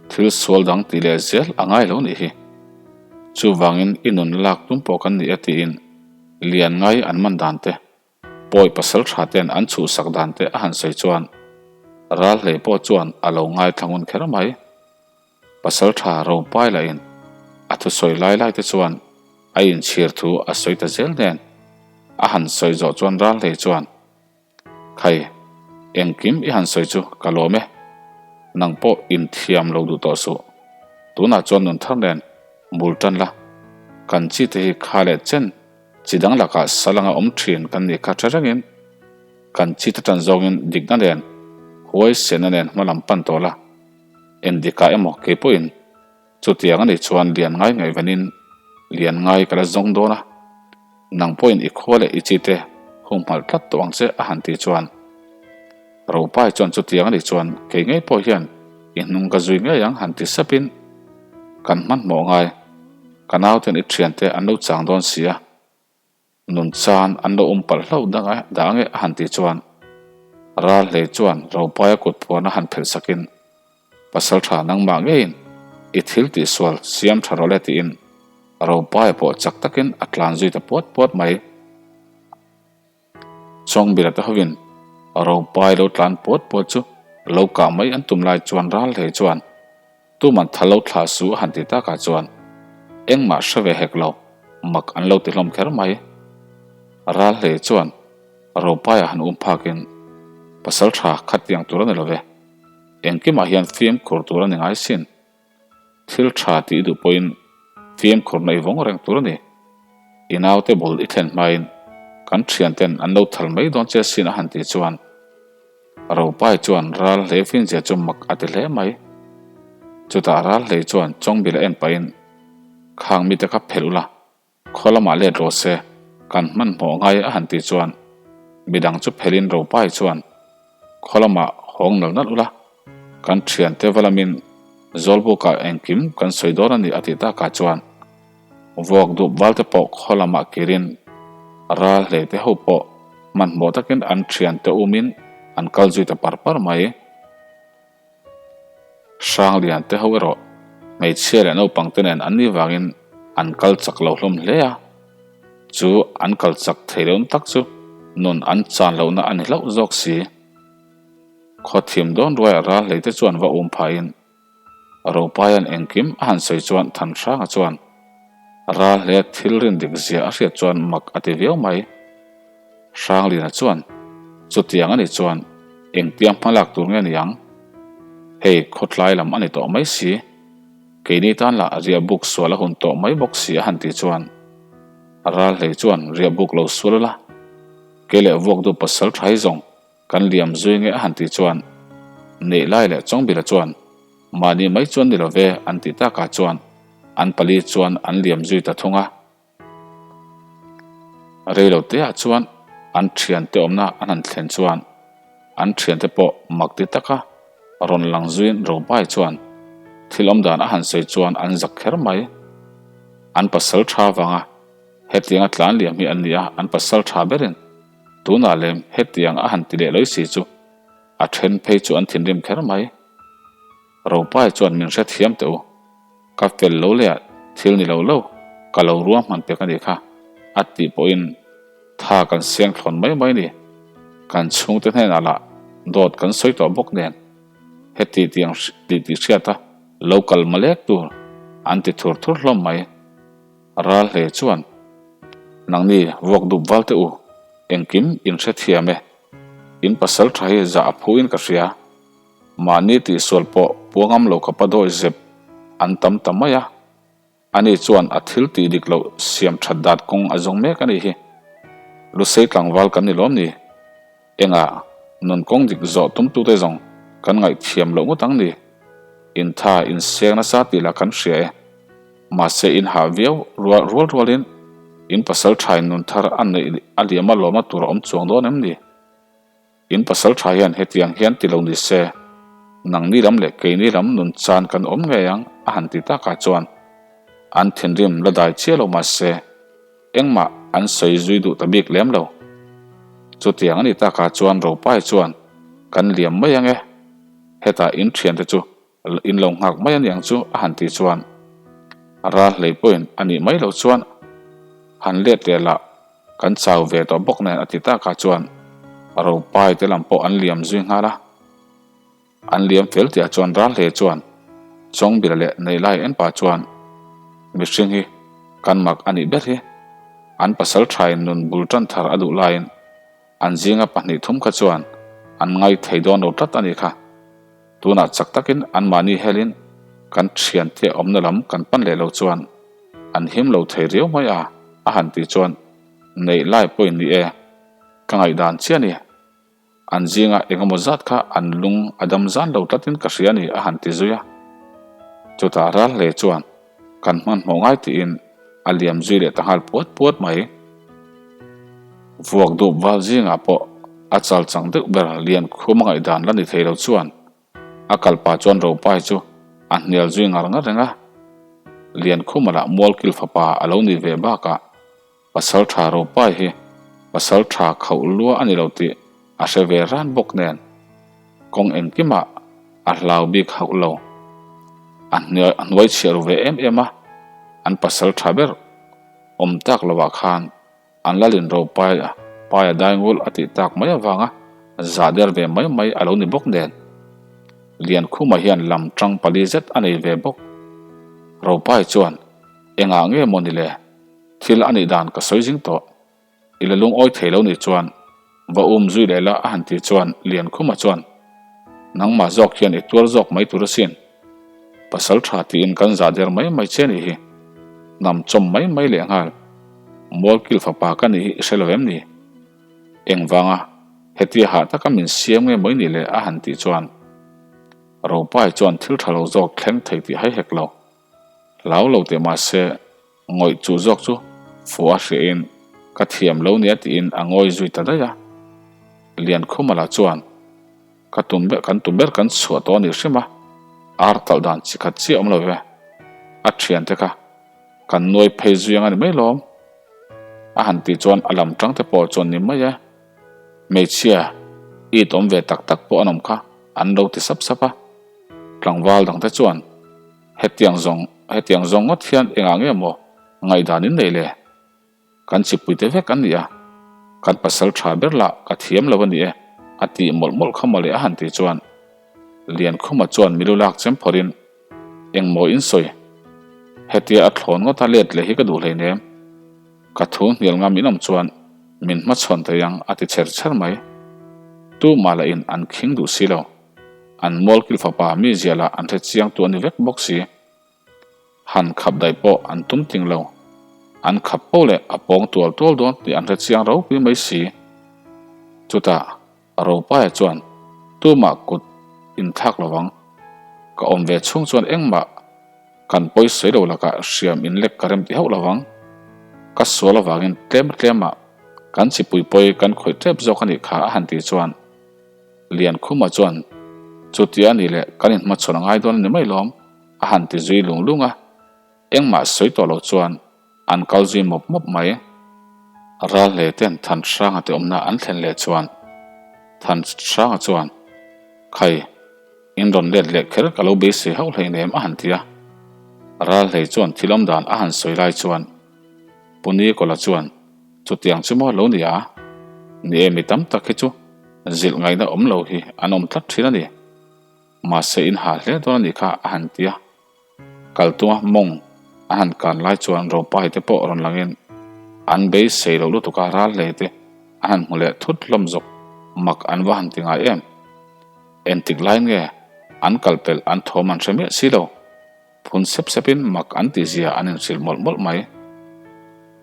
thil sual dang tih leh zel a ngai lo nih hi. Chuvangin i nun lak tum pawh kan ni e tiin lian ngai an man dan te Pawi pasal tha ten an chhuhsak dan te a han sawi chuan ral hlei pawh chuan a lo ngaithla ngun kher mai. Pasal tha Ropai lahin a thusawi lai lai te chuan a inchhir thu a sawi ta zel nen a han sawi zawh chuan ral hlei chuan Khai, engkim i han sawi chu ka lawm e. Nang pawh inthiam lo duh tawh suh. Tunah chuan nun thar nen bul tan la, kan chi te hi kha leh chen Chi dang lakah sal anga awm thin kan nih kha tha rengin kan chi te tan zawngin dikna nen huaisenna nen hma lam pan tawh la. Endikah emaw kei pawhin chutiang a nih chuan lian ngai ngaihvenin lian ngai ka la zawng dawn a, nang pawhin i khua leh i chi te humhalh tlat tawh ang che a han tih chuan Ropai chuan chutiang a nih chuan kei ngei pawh hian i hnung ka zui ngei ang han ti sapin kan hmanhmawh ngai. Ka nauten i thiante an lo chang dawn si a, nun chan an lo um palh hlauh dang a dah ange a han tih chuan ral hlei chuan Ropaia kut phuarna han phelh sakin Pasal tha nangmah ngeiin i thil tihsual siam tha rawh le tiin Ropaia pawh chak takin a tlan zui ta puat puat mai. Chawngbila te hovin Ropai lo tlan puat puat chu lo kah mai an tum lai chuan ral hlei chuan Tuman tha lo thlah su a han ti takah chuan engmah hre ve hek lo, mak an lo ti hlawm kher mai. Ral hlei chuan Ropaia han um phakin pasal tha khatiang tur a ni lo ve, engkimah hian fimkhur tur a ni ngai sin. Thil tha tih duh pawhin fimkhurna i vawng reng tur a ni. I naute bul i thlen hmain kan thianten an lo thal mai dawn che sin a han tih chuan Ropai chuan ral hlei finzia chu mak a ti hle mai. Chutah ral hlei chuan Chawngbil a en pahin Khang mite kha phelh ula, Khaw lamah let rawh se, kan hmanhmawh ngai a han tih chuan midang chu phelin Ropai chuan khaw lamah hawng nalh nalh ula, kan thiante va lamin Zawlbukah engkim kan sawi dawn a ni a tih takah chuan vuak dup valte pawh khaw lamah kirin ral hlei te ho pawh hmanhmawh takin an thiante umin an kal zui ta par par mai. Hranglian te ho erawh hmeichhia leh naupang te nen an nih vangin an kal chak lo hlawm hle a, chu an kal chak thei lo tak chu nun an chan lohna a ni hlauh zawk si. Khaw thim dawn ruaiah ral hlei te chuan va um phahin Ropaia'n engkim a han sawi chuan Thanhranga chuan ral hlea thil rin dik zia a hriat chuan mak a ti viau mai. Hrangliana chuan. Chutiang a nih chuan engtia hma lak tur nge niang? Hei khawtlai lam a ni tawh mai si. Keini tan lah riah buk sual a hun tawh mai bawk si a han tih chuan ral hlei chuan riah buk lo sual ula, kei leh vuak duh pasal tha hi zawng kan liam zui nge a han tih chuan neih lai leh Chawngbila chuan mahni mai chuan ni lo ve an tih takah chuan an pali chuan an liam zui ta thung a. Reilo teah chuan an thiante awmna an han thlen chuan an thiante pawh mak ti taka rawn lang zuiin Robai chuan thil awm dan a han sawi chuan an zak kher mai. An pasal tha vanga hetianga tlan liam hi an ni a, an pasal tha berin tunah lem hetiang a han ti leh lawi si chu a then phei chu an thinrim kher mai. Robai chuan min hrethiam teh u. Ka fel lo leh a thil ni lo lo, ka lo ruang hman pek a nih kha, a tih pawhin tha kan siang thlawn mai mai ni. Kan chhungte hnenah lah dawt kan sawi tawh bawk nen, heti tiang tih tih hriata lo kal malek tur an ti thur thur hlawm mai. Ral hle chuan, Nangni vuak dup val teh u, engkim in hrethiam e, in pasal tha hi zah a phu in ka hria. Mahni tihsual pawh puangam lo ka pa dawi zep an tam ta mai a, ani chuan a thil tih dik loh siam that dat kawng a zawng mek a nih hi. Lusei tlangval kan ni lawm ni? Engah nun kawng dik zawh tumtute zawng kan ngaihthiam loh ngawt ang ni? Intha inseng nasa tih lah kan hria e. Mahse in hah viau rual rual rualin in pasal thain nun thar a neih a liam a lawmna tur a awm chuang dawn em ni? In pasal tha hian hetiang hian ti lo ni se, nangni lam leh keini lam nun chan kan awm ngei ang a han ti takah chuan an thinrim la dai chiah lo mahse engmah an sawi zui duh ta bik lem lo. Chutiang a ni takah chuan Ropai chuan kan liam mai ang e, hetah in thiante chu In lo nghak mai aniang chu a han tih chuan ral hlei pawhin a nih mai loh chuan han let leh lah kan chau ve tawh bawk nen a ti takah chuan Ropai te lam pawh an liam zui nghal a. An liam fel tihah chuan ral hlei chuan Chawngbila leh Neilai en pah chuan mihring hi kan mak a nih ber hi an pasal thain nun bul tan thar a duh laiin An zinga pahnih thum kha chuan an ngai thei dawn lo tlat a nih kha. Tunah chak takin anmahni helin kan thiante awmna lam kan pan leh lo chuan an him lo thei riau mai a, a han tih chuan neih lai pawhin ni e, ka ngaihdan chiah a ni. An zinga engemaw zat kha an lung a dam zan lo tlatin ka hria a ni, a han ti zui a. Chutah ral hle chuan Kan hmanhmawh ngai tiin a liam zui leh ta nghal puat puat mai. Vuak dup val zingah pawh a chal chang deuh ber lian khum a ngaihdan la ni thei lo chuan a kal pah chuan Ropai chu a hnial zui ngar ngar reng a. Lian khuma lah Mualkil fapa a lo ni ve bakah Pasal tha Ropai hi pasal tha khauh lua a ni lo tih a hre ve ran bawk nen kawng engkimah a hlau bik hauh lo. A hnuai chhiah ru ve em em a, an pasal tha ber awm tak lovah khan an lalin Ropai paia daingul a tih tak mai avanga zah der ve mai mai a lo ni bawk nen Liankhuma hian lam tang pali zet a nei ve bawk. Ropai chuan engah nge maw ni le? Thil a nih dan ka sawi zing tawh. I la lungawi thei lo nih chuan va um zui leh la a han tih chuan Liankhuma chuan nangmah zawk hian i tuar zawk mai tur asin. Pasal tha tiin kan zah der mai mai che nih hi. Hnam chawm mai mai leh nghal. Mualkil fapa ka nih hi i hre lo em ni? Engvanga hetia hah taka min siam nge maw i nih le a han tih chuan Ropai chuan thil tha lo zawk thleng thei tih hai hek lo. Hlau lo teh mahse Ngawih chu zawk chu fuh a hriahin ka thiam lo nia tiin a ngawi zui ta daih a. Liankhuma lah chuan ka tum ber kan tum ber kan chhuah tawh a ni hrim a, ar talh dan chi khat chiah awm lo ve. A thiante kha kan nuai phei zui ang a ni mai lawm. A han tih chuan a lam tang te pawh chuan ni mai e. Hmeichhia it awm ve tak tak pawh an awm kha an lo ti sap sap a. Tlangval dangte chuan Hetiang zawng, hetiang zawng ngawt hian engah nge maw ngaihdan in nei le? Kan chipuite vek an ni a, kan pasal tha ber lah ka thiam lo a ni e, a tih mawlh mawlh kha mawle a han tih chuan Liankhuma chuan milu lak chem phawrhin engmaw in sawi? Hetia a thlawn ngawt a let leh hi ka duh hleinem. Ka thu hnial ngam in awm chuan min hmachhawn thei ang a ti chher chher mai. Tumah lah in an khing duh si lo. An mualkil fapa mi zia lah an hre chiang tu a ni vek bawk si. Han khap daih pawh an tum ting lo. An khap poh leh a pawng tual tual dawn tih an hre chiang ropui mai si. Chutah Ropaia chuan tumah kut inthlak lo vang. Ka awm ve chhung chuan engmah kan pawi sawi lo lakah hriam in lek ka rem ti hauh lo vang. Ka sual avangin tlem tlemah kan chipui pawi kan khawih tep zawk a nih kha a han tih chuan Liankhuma chuan chutia a nih leh kan inhmachhawn a ngai dawn a ni mai lawm a han ti zui lung lung a. Engmah sawi tawh lo chuan an kal zui mawp mawp mai. Ral hle ten Thanhranga te awmna an thlen leh chuan Thanhranga chuan, Khai, in rawn let leh kher ka lo beisei hauh hleinem a han ti a. Ral hlei chuan thil awm dan a han sawi lai chuan Pu Nikola chuan, Chutiang chu maw lo ni a? Ni e mi tam tak hi chu zilh ngaihna awm lo hi an awm tlat thin a ni. Mahse in ha hle dawn a nih kha a han ti a. Kal tunga mawng a han kan lai chuan Ropai te pawh rawn langin an beisei loh lutuk a ral hle te a han hmu leh thut hlawm zawk mak an va han ti ngai em. Entik lai nge an kal pelh an thawm an hre miah si lo. Phun sep sepin mak an tih zia an inhrilh mawlh mawlh mai.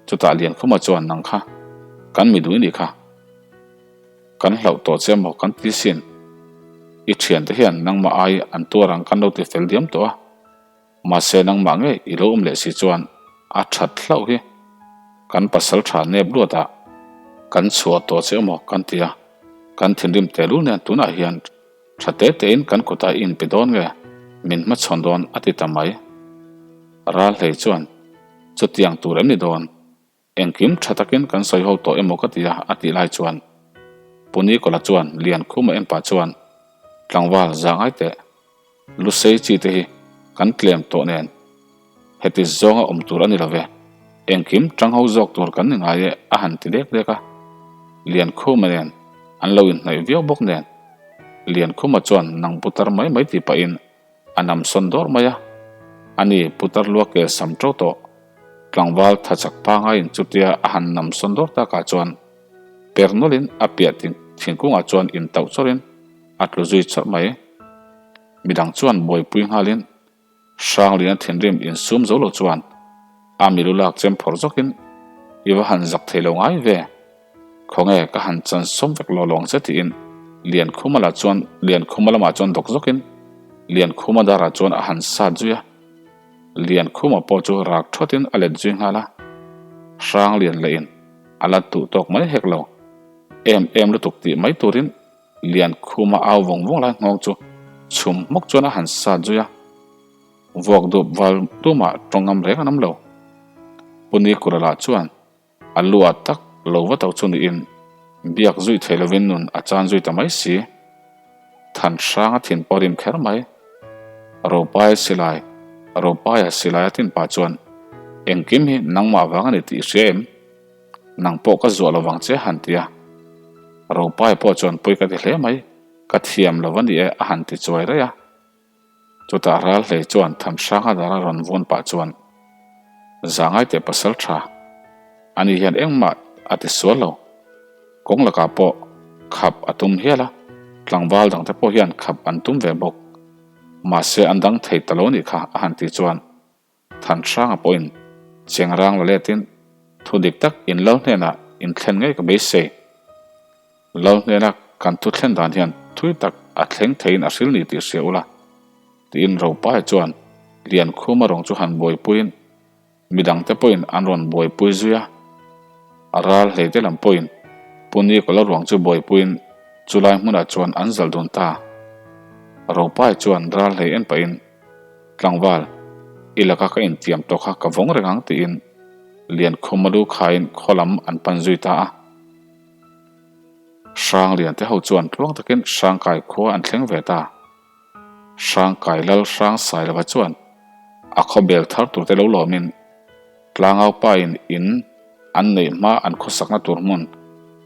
Chutah Liankhuma chuan nang kha kan mi duh i nih kha. Kan hlauh tawh che maw kan ti sin. I thiante hian nangmah ai an tuar ang kan lo ti fel diam tawh a. Mahse nangmah ngei i lo awm leh si chuan a that hlauh hi. Kan pasal tha nep luat ah kan chhuah tawh che maw kan ti a. Kan thinrim tehlul nen tunah hian tha te tein kan kutah i inpe dawn nge min hmachhawn dawn a ti ta mai. Ral hlei chuan chutiang tur em ni dawn? Engkim tha takin kan sawi ho tawh emaw ka ti a, a tih lai chuan Pu Nikola chuan Liankhuma en pah chuan tlangval za ngai teh, Lusei chi te hi kan tlem tawh nen heti zawnga awm tur a ni lo ve, engkim tang ho zawk tur kan ni ngai e a han ti dek dek a. Liankhuma nen an lo inhnaih viau bawk nen Liankhuma chuan nang putar mai mai tih pahin A nam sawn dawr mai a, ani putar lua kel sam ṭo tawh. Tlangval tha chak pangaiin chutia a han nam sawn dawr takah chuan per nawlhin a piah thingkungah chuan intauh chawrhin a tlu zui chawrh mai. Midang chuan buaipui nghalin Hrangliana thinrim insum zo lo chuan a milu lak chem phawrh zawkin i va han zak thei lo ngai ve. Khawnge ka han chan sawm vek lo lawng che tiin Liankhuma lah chuan Liankhuma lamah chuan dawk zawkin Liankhuma darah chuan a han sat zui a. Liankhuma pawh chu rak thawtin a let zui nghal a. Hrang lian lehin a la tuh tawk mai hek lo. Em em lutuk tih mai turin Liankhuma au vawng vawng lai nghawng chu chhum hmawk chuan a han sat zui a. Vuak dup val tumah tawngam reng an awm lo. Pu Nikura lah chuan A lu ah tak lo va to chu niin biak zui thei lovin nun a chan zui ta mai si. Than hrang a thin pawh rim kher mai. Ropaia silai, Ropaia silai a tin pah chuan engkim hi nangmah vang a ni tih i hria em? Nang pawh ka zuah lovang che han ti a. Ropaia pawh chuan pawi ka ti hle mai, ka thiam lo a ni e a han ti chuai raih a. Chutah ral hlei chuan Thanhranga dara rawn vawn pah chuan, Zangai teh pasal tha, ani hian engmah a ti sual lo. Kawng lakah pawh khap a tum hial a, tlangval dangte pawh hian khap an tum ve bawk. Mahse an dang thei ta lo nih kha a han tih chuan Thanhranga pawhin chengrang la letin thu dik tak in lal hnenah in thlen ngei ka beisei. Lal hnena kan thu thlen dan hian thui tak a thleng theiin a hril ni tih hria ula, tiin Ropaia chuan Liankhuma rawng chu han buaipuiin midangte pawhin an rawn buaipui zui a. A ral hleite lam pawhin Pu Nikola ruang chu buaipuiin chulai hmunah chuan an zal dun ta. Ropaia chuan ral hlei en pahin Tlangval, i laka ka intiam tawh kha ka vawng reng ang tiin Liankhuma lu khaiin khaw lam an pan zui ta a. Hranglian te ho chuan tluang takin Hrangkai khua an thleng ve ta. Hrangkai lal Hrang Sailova chuan a khawbel thar tur te lo lawmin Tlangau pa in in an neih hma an khawsakna tur hmun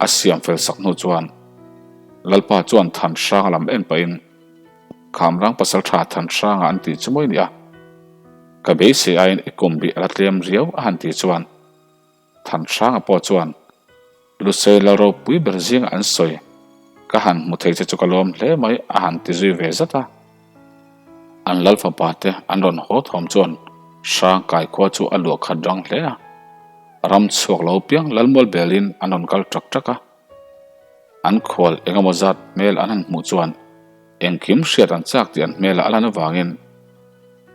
a siam fel sak hnu chuan Lalpa chuan Than Hranga lam en pahin Khamrang pasal tha Than Hranga an tih chu mawi nia. Ka beisei aiin i kum bih a la tlem riau a han tih chuan Thanhranga pawh chuan Lusei lal ropui ber zinga an sawi. Ka han hmu thei che chu ka lawm hle mai a han ti zui ve zat a. An lal fapa te an rawn haw thawm chuan Hrangkai khua chu a luah khat rang hle a. Ram chhuak lo piang Lalmual belin an rawn kal ṭak ṭak a. An khual eng emaw zat hmel an han hmuh chuan engkim hriat an chak tih an hmelah a lan avangin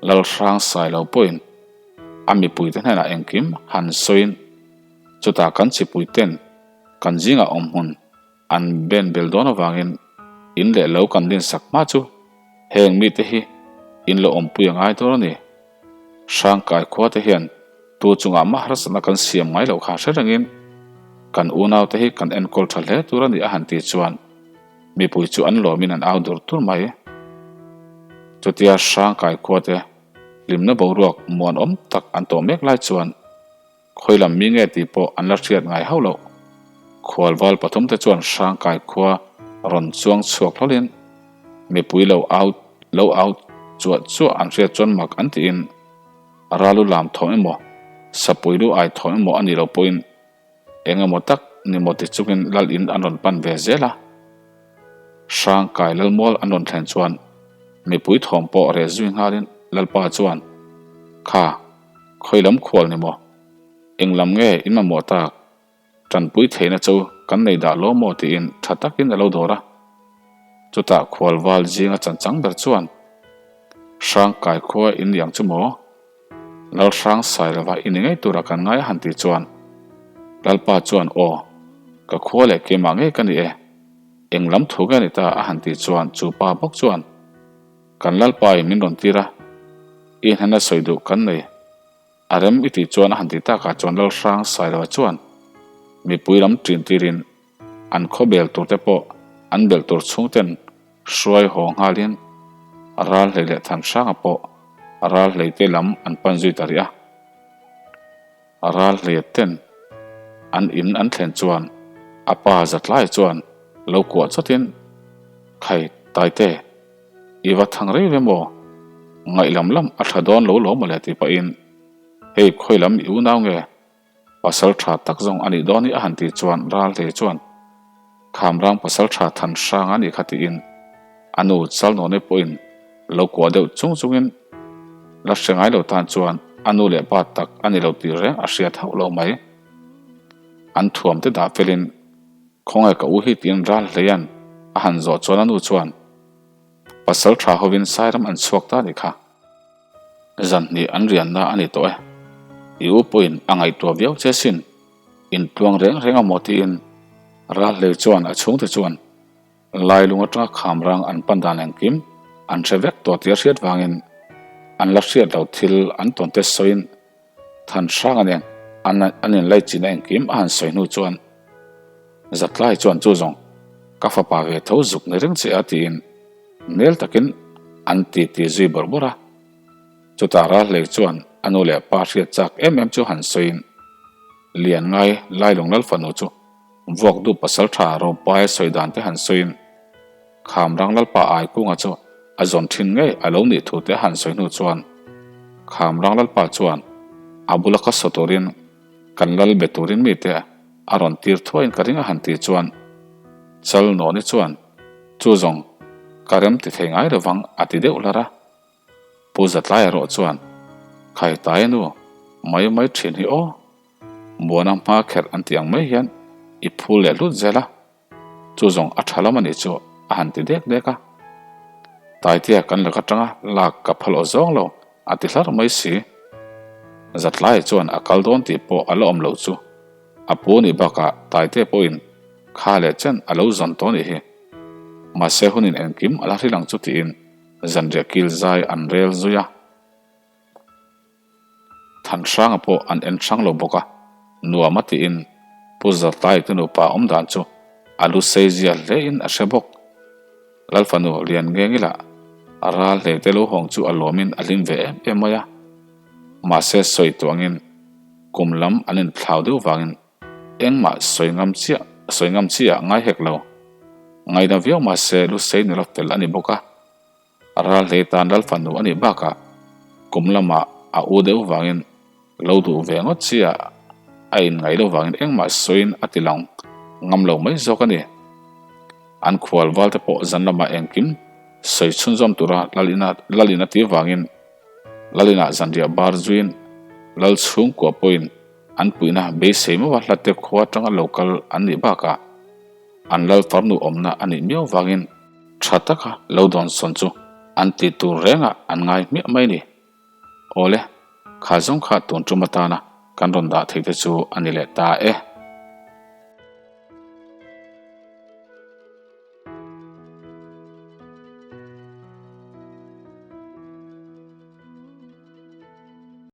Lalhrang Sailo pawhin a mipuite hnenah engkim han sawiin chutah kan chipuiten kan zingah awm hmun an ben bel dawn avangin in leh lo kan din sak hma chu heng mite hi in lo awmpui a ngai dawn a ni. Hrangkai khua te hian tu chungah mah harsatna kan siam ngai loh kha hre rengin kan unaute hi kan enkawl tha hle tur a ni a han ti chuan mipui chu an lawmin an au dur dur mai. Chutia Hrangkai khua te hlimna boruak muanawm tak an tawh mek lai chuan Khawi lam mi nge tih pawh an la hriat ngai hauh loh. Khualval pathumte chuan Hrangkai khua rawn chuang chhuak hlawlin mipui lo au lo au chuah chuah an hriat chuan mak an tiin Ralu lam thawm emaw, Sapui lu ai thawm emaw a nih loh pawhin eng emaw tak ni maw ti chungin lal in an rawn pan ve zel a. Hrangkai Lalmual an rawn thlen chuan mipui thawm pawh reh zui nghalin Lalpa chuan, Kha, Khawi lam khual ni maw? Eng lam nge in mamawh tak? Tanpui theihna chu kan nei dah lo maw tiin tha takin a lo dawr a. Chutah khual val zinga chanchang ber chuan, Hrangkai khua in ni ang chu maw? Lalhrang Sailova i ni ngei tura kan ngai a han tih chuan, Lalpa chuan aw, ka khua leh keimah ngei ka ni e. Eng lam thu nge ni ta a han tih chuan chu pa bawk chuan, Kan Lalpa in min rawn tir a, i hnena sawi duh kan nei. A rem i tih chuan a han ti takah chuan Lalhrang Sailova chuan mipui lam ṭin tirin an khaw bel tur te pawh an belh tur chhungten hruai haw nghalin ral hlei leh Thanhranga pawh ral hlei te lam an pan zui ta rih a. Ral hliat ten an in an thlen chuan a pa Zatlai chuan lo kuah chawtin, Khai Taite, i va thang rei ve maw? Ngaih lam lam a tha dawn lo lo mawle tih pahin, Hei khawi lam i unau nge? Pasal tha tak zawng a nih dawn hi a han tih chuan Ral hlei chuan, Khamrang pasal tha than hrang a nih kha tiin a nu Chalnawni pawhin lo kuah deuh chung chungin la hre ngai lo tan chuan a nu leh pa tak a ni lo tih reng a hriat hauh lo mai. An thuam te dah felin khawngaih ka u hi tiin ral hleian a han zawh chuan a nu chuan pasal tha hovin Sairam an chhuak ta nih kha. Zan hnih an rianna a ni tawh e. I u pawhin a ngaihtuah viau che sin. Intluang reng reng a maw tiin ral hlei chuan a chhungte chuan Lailung atanga khamrang an pan dan engkim an hre vek tawh tih a hriat vangin an la hriat loh thil an tawn te sawiin Thanhranga nen an an inlaichinna engkim a han sawi hnu chuan Zatlai chuan chu zawng ka fapa ve tho zuk ni reng che a tiin nel takin an ti ti zui bawrh bawrh a. Chutah Ralhlei chuan a nu leh pa hriat chak em em chu han sawiin Lianngai Lailung Lalfanu chu Vuak duh pasal tha Ropaia sawi dan te han sawiin Khamrang Lalpa Aikunga chu a zawn thin ngei a lo nih thu te han sawi hnu chuan Khamrang Lalpa chuan a bula ka saw turin kan lal be turin mite a rawn tir thuaiin ka ring a han tih chuan Chalnawni chuan chu zawng ka rem ti thei ngai lovang a ti deuh hlar a. Pu Zatlai erawh chuan Khaitaia nu mai mai thin hi aw. Muana hma kherh an tih ang mai hian i phul leh hlut zel a, chu zawng a tha lam a nih chu a han ti dek dek a. Taitea kan lak atanga lak ka phal aw zawng lo a ti hlar mai si. Zatlai chuan a kal dawn tih pawh a la awm loh chu a pu nih bakah Taitea pawhin kha leh chen a lo zawn tawh nih hi. Mahse hunin engkim a la hrilh ang chu tiin zanriah kil zai an rel zui a. Thanhranga pawh an en hrang lo bawk a, nuam a tiin Pu Zartai te nupa awm dan chu a lu sei zia hle in a hre bawk. Lalfanu lian ngeng ila a ral hle te lo hawng chu a lawm in a hlim ve em em mai a. Mahse sawi tawh angin kum lam an inthlau deuh vangin engmah sawi ngam chiah sawi ngam chiah ngai hek lo. Ngaina viau mahse lu sei nula fel a ni bawk a. Ral hlei tan lal fanu a nih bakah kum lamah a u deuh vangin lo duh ve ngawt chi a, a inngaih loh vangin engmah sawiin a ti lang ngam lo mai zawk a ni. An khual valte pawh zan lamah engkim sawi chhunzawm tura Lalina Lalin a tih vangin Lalinah zanriah bar zuiin Lal chhungkua pawhin an puihna beisei mauh a hlatte khua atanga lo kal an nih bakah an Lal farnu awmna a nih miau vangin tha taka lo dawnsawn chu an tih tur rengah an ngai hmiah mai ni. Awle, kha zawng kha tun tum atana kan rawn dah theih te chu a ni leh ta e.